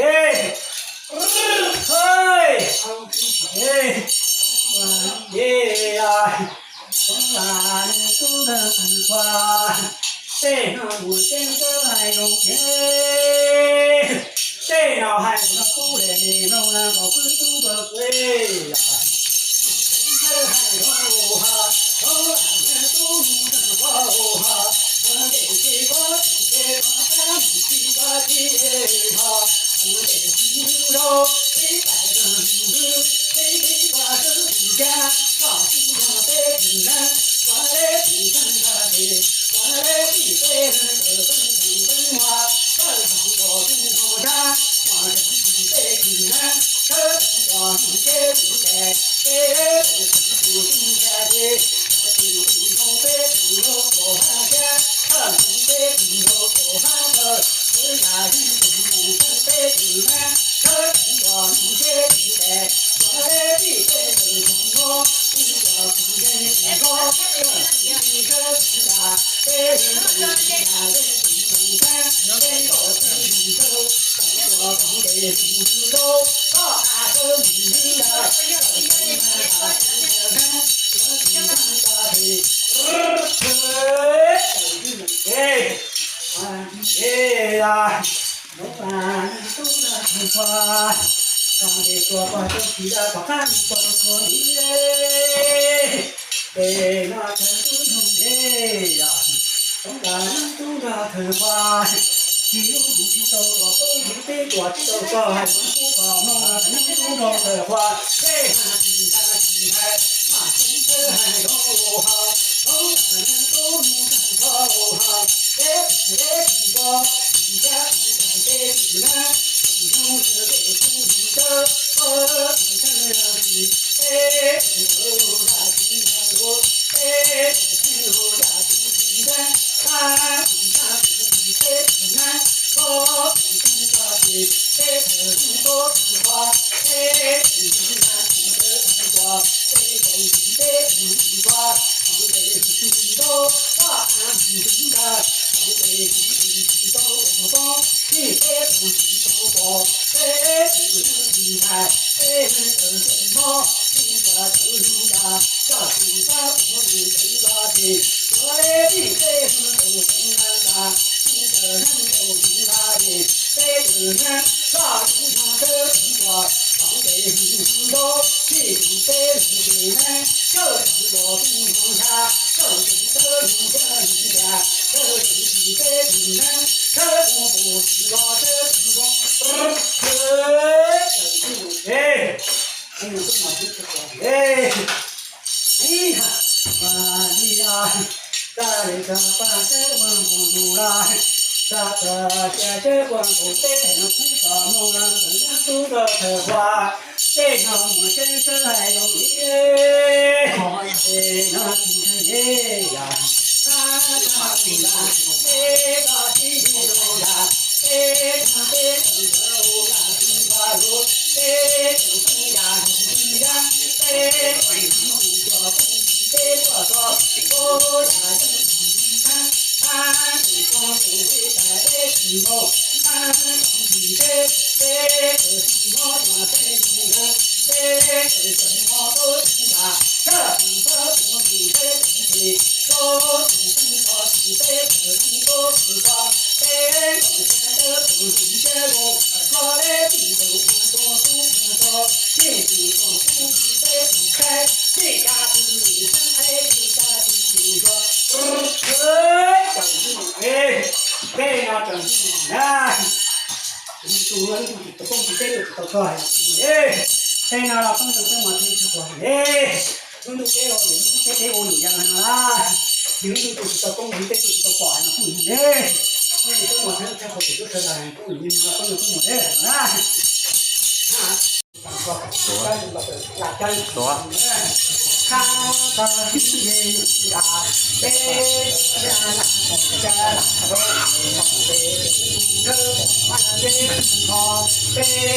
Ej, ej, ej, ej, ej, ej, tus ntawd tawg ua, tej no mus tseeb kawg hais zoo tiag. Tej no hais no kuv le me no na kom kwv tub nrog kuv. Tej no tseem tus tus tsis tau poob tsis teb tsis tau koj, tej no los poob rau peb mus teb tsis tau koj, lub ntuj teb los lub ntuj teb peb ua num yas no, yus lub ntuj tus tsis tau poob tsis teb tsis tau pom no kuj yog, peb mus teb tsis tau pom tsis tau sawv daws kuj yog peb mus teb na. Tuav.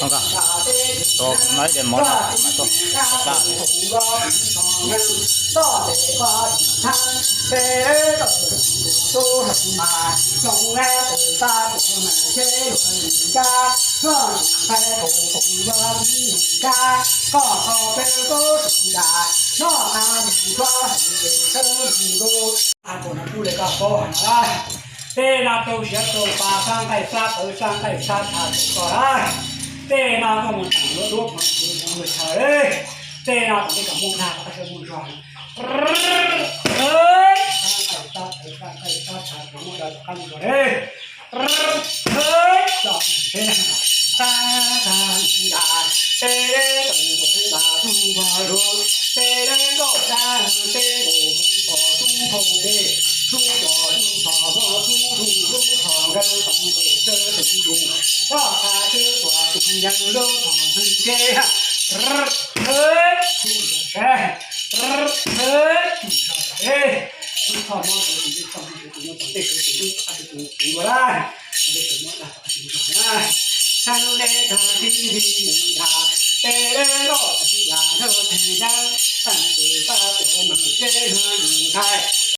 Không cần. Tôi nói để món nào mà tôi. Tej no rau siav rau pa sab nqaij sab tawv sab nqaij sab tha rau koj lawm. Tej no koj mus teem lub duab pov tus mus chaw lawm. Tej no kom tej kom muaj dag kom koj sawv muaj zog. Sab nqaij sab tawv sab nqaij sab tha rau muaj dag kom koj muaj zog lawm.